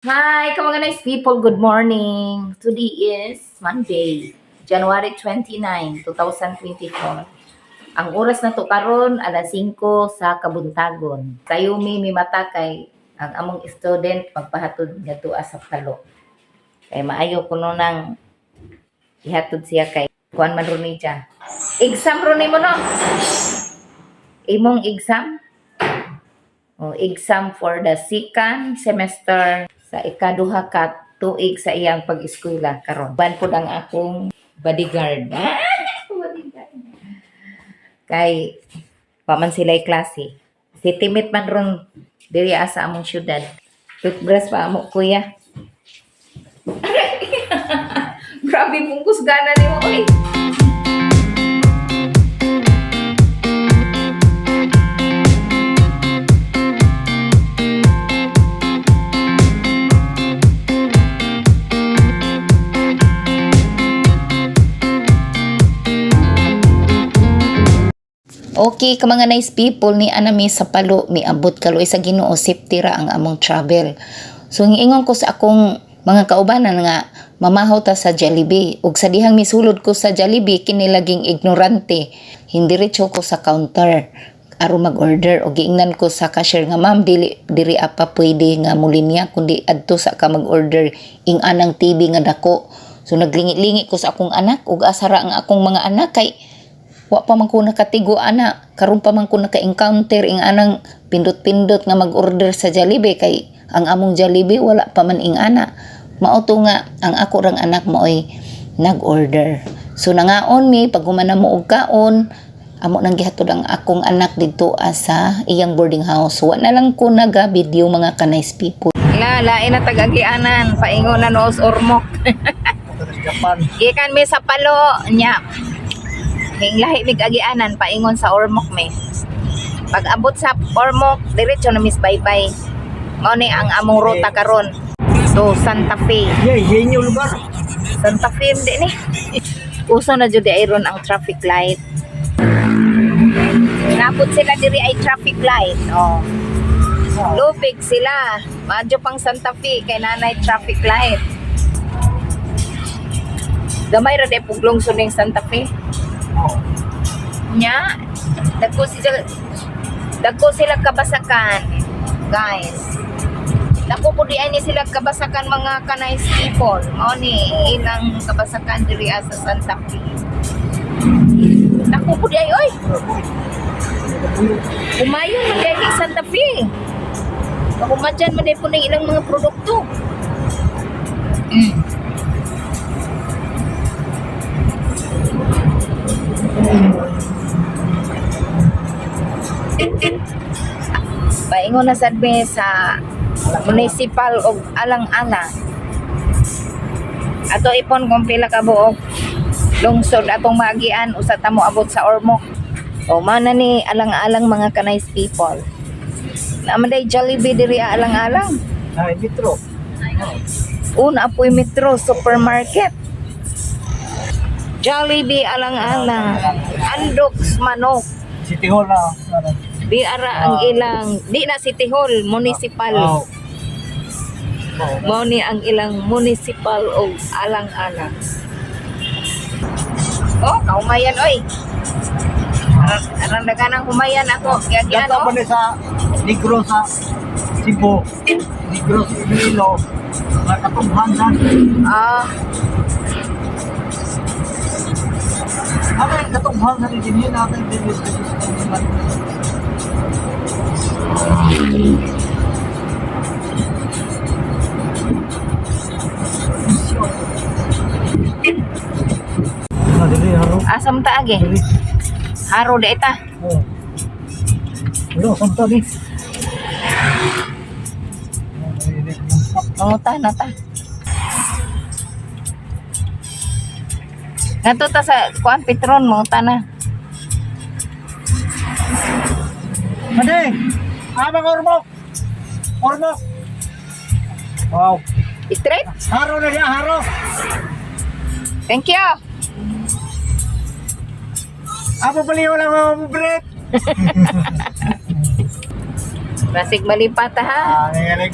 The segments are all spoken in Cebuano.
Hi, mga nice people. Good morning. Today is Monday, January 29, 2024. Ang oras na to karon, alas 5 sa kabuntagon. Sayo mi mimata kay ang among student magpahatod ngadto sa Palo. Kay maayo kuno nang ihatod siya kay kuan man ron ni siya. Exam ron nimo, no? Imong exam? Oh, exam for the second semester sa ikaduha ka tuig sa iyang pag-eskwela karon. Ban pud ang akong bodyguard. Ah, bodyguard. Kay pa man sila'y klase. Si Timit man ron diri sa among syudad. Toothbrush pa amo, kuya. Grabe bungkus gana nimo oy. Okay, ka mga nice people, ni anami sa Palo, miabot kaluoy sa Ginoo, safety ra ang among travel. So ingon ko sa akong mga kaubanan nga mamahaw ta sa Jollibee. Ug sa dihang misulod ko sa Jollibee, kini laging ignorante. Hindiretso ko sa counter aron mag-order og giingnan ko sa cashier nga, "Ma'am, dili diri apa pwede nga mulinya kundi adto sa ka mag-order ing anang TV nga dako." So naglingi-lingi ko sa akong anak ug asara ang akong mga anak kay wa pa man ko nakatigo ana, karon pa man ko naka-encounter ing anang pindot-pindot nga mag-order sa Jollibee kay ang among Jollibee wala pa man ing ana. Mao to nga ang ako rang anak maoy nag-order. So nangaon mi. Pag human mo og kaon, amo nang gihatod ang akong anak didto sa iyang boarding house. Wa na lang ko naga video, mga ka-nice people. La lain na tagagianan paingon na noos Ormoc. Japan. Gikan mi sa Palo nya. Hinglahi mig agianan paingon sa Ormoc mi. Pag abot sa Ormoc, diretso na mis baybay. Mao ni ang among ruta karon. To Santa Fe. Yeah, yun yung lugar. Santa Fe hindi ni. Uso na jud ay ron ang traffic light. Napot sila diri ay traffic light. Oh. Lupig sila. Madyo pang Santa Fe kay nanay traffic light. Gamay ra day puglong suning Santa Fe. Oh. Nya, dagko sila kabasakan, guys. Dako po di ay ni sila kabasakan, mga ka-nice people. Mao ni ilang kabasakan diri sa Santa Fe. Dako po di ay oy. Humayon man di ay Santa Fe. Kahumadyan man di po ning ilang mga produkto. Paingon na sad mi sa municipal og Alang-alang. Ato ipon kung pila ka buok lungsod atong maagian usa ta mo abot sa Ormoc. O mao na ni Alang-alang, mga ka-nice people. Naa man day Jollibee diri ah, Alang-alang. Ay, Metro. Una apoy Metro Supermarket. Jollibee Alang-alang. Andok's Manok. City Hall na. Ano? Di ara ang ilang di na City Hall, municipal. Oh. Oh. Mao ni ang ilang municipal og Alang-alang. Oh, kaumayan oy. Aran daganang humayan ako. Giagian Dato oh. pa ni sa Negros sa Cebu. Negros Iloilo. Mga katunghan sa. Ano yung katunghan sa din yun natin din yun. Dili, haro. Asam ta age? Dili. Haro da ita. Oh. Wala, samta ni. Manguta na ta. Ngadto ta sa kuan Petron, manguta na. Ade! Amang Ormoc! Ormoc! Wow. Straight. Haro na niya, haro! Thank you. Apo pala lang mga bread! Basig malipat ha. Ah, nangyari.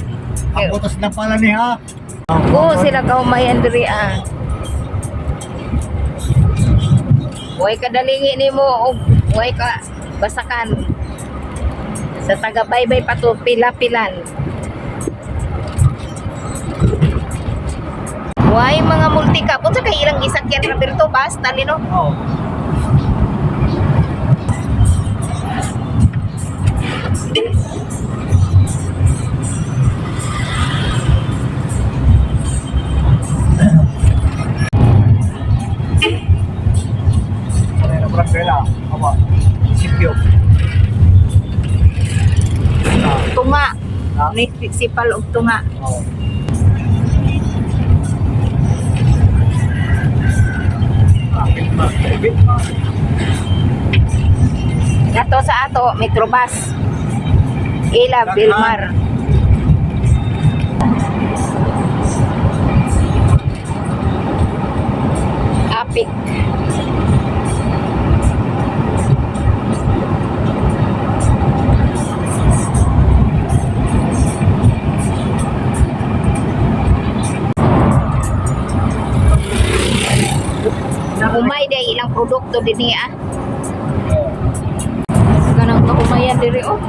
Ang butas na pala niya. Oo, sila kahumayan diri ah. Way ka dalingi nimo og way ka basakan. Sa taga baybay pa to pila-pilan. Way mga multicab. Unsa kay ilang gisakyan Roberto basta nino? Oo. Ano na pala? Aba, sipyo. Tunga. Ah. Ni sipal og tunga. Oo. Ah, bitma. Bitma. Gato sa ato Metrobus. Ila Bilmar. Apik. Humay day ilang produkto dinhi ah. Kanang kahumayan diri oh.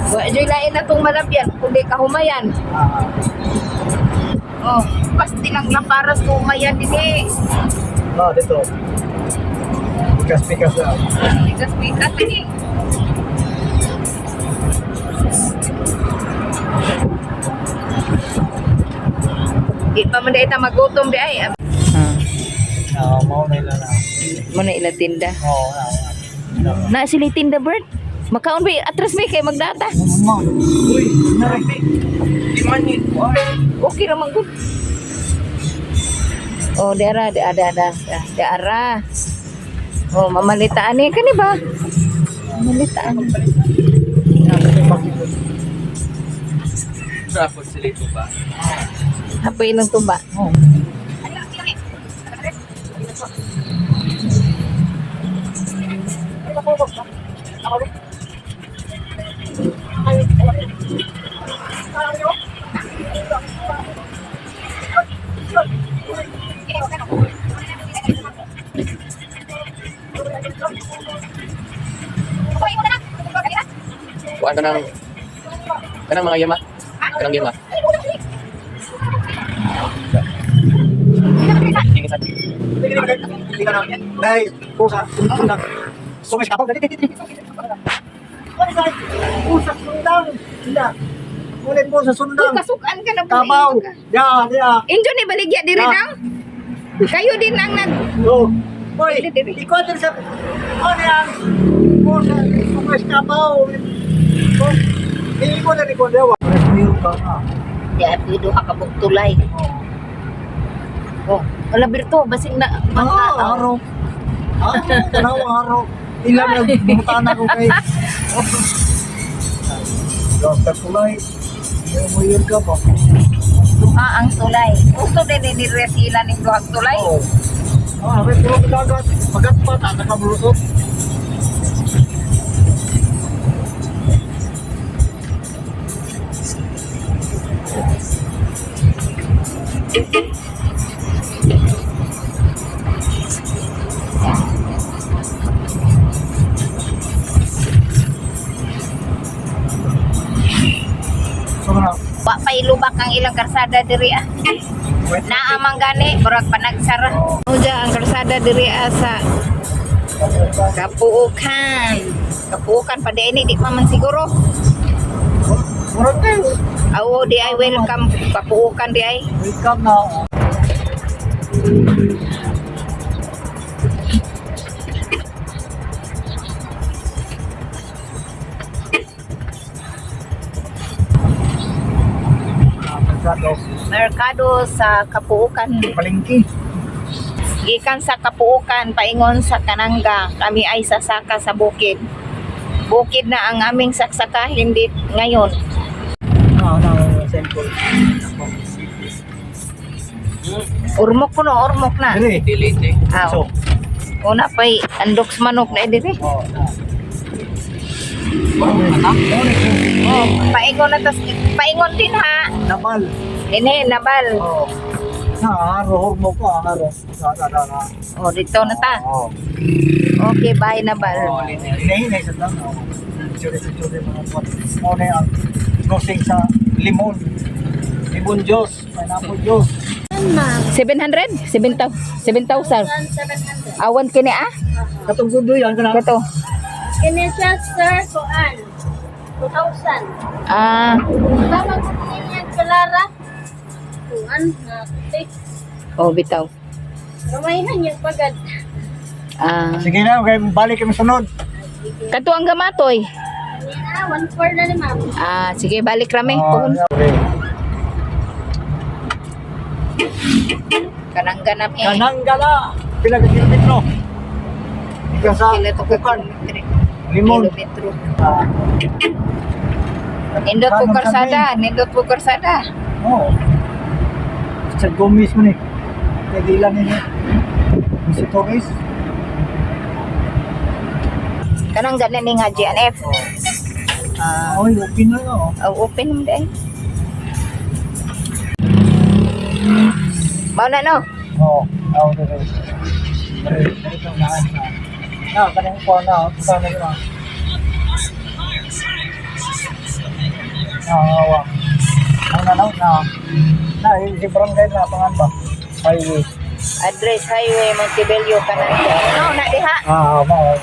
Wa joy lain na tong malabyan kundi kahumayan. Ah, Oh, pasti lang laparas kahumayan dinhi. ah, dito. Pikas-pikas na. Pikas-pikas dinhi. Di pa man dahil ta magutom di ay. Ah, mao na ila na. Mo na ila tinda. Oo, na. Na. Na sila tinda bird. Makaon ba atras may kay magdata. Mao. Uy, narapi. Okay ra man gud. Oh, dara, di ada ada, dara. Oh, mamalitaan ni kani ba? Mamalitaan. Tapos sila ito ba? Hapoy ilang tuba. Oh. Kuan ka ng... Kanang mga yama. Kanang yama. Tingin. Dai, pusa, sundang. Sungay ka pa. Dali, dali, dali. Pusa, sundang. Hindi. Ulit po sa Uy, sundang. kasukan ka na po. Kabaw. Ya, ya. Injo ni baligya diri Ah. nang. Kayo din ang nag Oh. Hoy, Dili, dili. ikaw din sa ano yan? Pusa, sungay kabaw. Oh, Hindi ko na ni Kondewa. Rescue ka na. Di abi duha ka tulay. Oh, wala birto basing na Ah, araw. Ah, tanaw araw. Ilang nagmutana ko kay. Doctor Kulay, may ka ba? Duha ang tulay. Gusto din ni Resila ning duhang tulay. Oo. Ah, may puro dagat. Pagat pa, nakabulusot. So, na, Wa pay lubak ang ilang karsada diri ah. Naa man gani murag panagsara. Uja ang karsada diri ah, sa Kapuokan. Kapuokan pa di ini di pa man siguro. Murag kayo. Awo di ay welcome Kapuokan di ay. Welcome na. Merkado. Merkado sa Kapuokan. Palengke. Gikan sa Kapuokan paingon sa Kananga, kami ay sasaka sa bukid. Bukid na ang aming saksakahin dit ngayon. Ah, na, cellphone. Urmok ko no, urmok na. Dili. Delete eh. Aw. So, Una pa'y andoks manok na diri. oh, na. Oh, paingon na tas paingon din ha. Nabal. Dinhi Nabal. Oh. Na, aro mo ko, aro. Na, na, na, na. Oh, dito na ta. Oh. Okay, bye, Nabal. Oh, hinay-hinay sa lang. Oh. Tsuri-tsuri mga kwan. Mo na ang crossing sa Limon. Limon Diyos, Pineapple Diyos. 700? 7,000. 7,000. Awan kini ah. Katong sundo yan, kana. Kato. Kini siya, sir, kuan. 2,000. Ah, Tama ko niya kalara. Kuan na puti. Oh, bitaw. Kamayhan niya pagad. Ah. Sige na, okay, balik kami sunod. Kato ang gamatoy. Kani na, 1,400 na ni ma'am. Ah, sige, balik rami. Oh, okay. Kanang ganap eh. Kananggala, pila ka kilometro? Ika sa Kilo to ka Pukan, kilometro. Limon. Kilometro. Ah. Nindot po Kanon karsada, nindot po karsada. kami. Oo. Sa Gomez mo ni. Kaya di lang ini. Mr. Torres. Kanang ganin ni nga GNF. Ah, oy, open na no. Oh, open mo din. Mao na no. Oo. Oo, okay. Dali, dali itong naan na. Na, kanang kuha na, oh. Kuha na yun, ah. Na, awa. Ang nanaw na. Na, yung si barangay na, pangan ba? Highway. Address Highway Montebello Kananga. No, na diha. Ah, mao.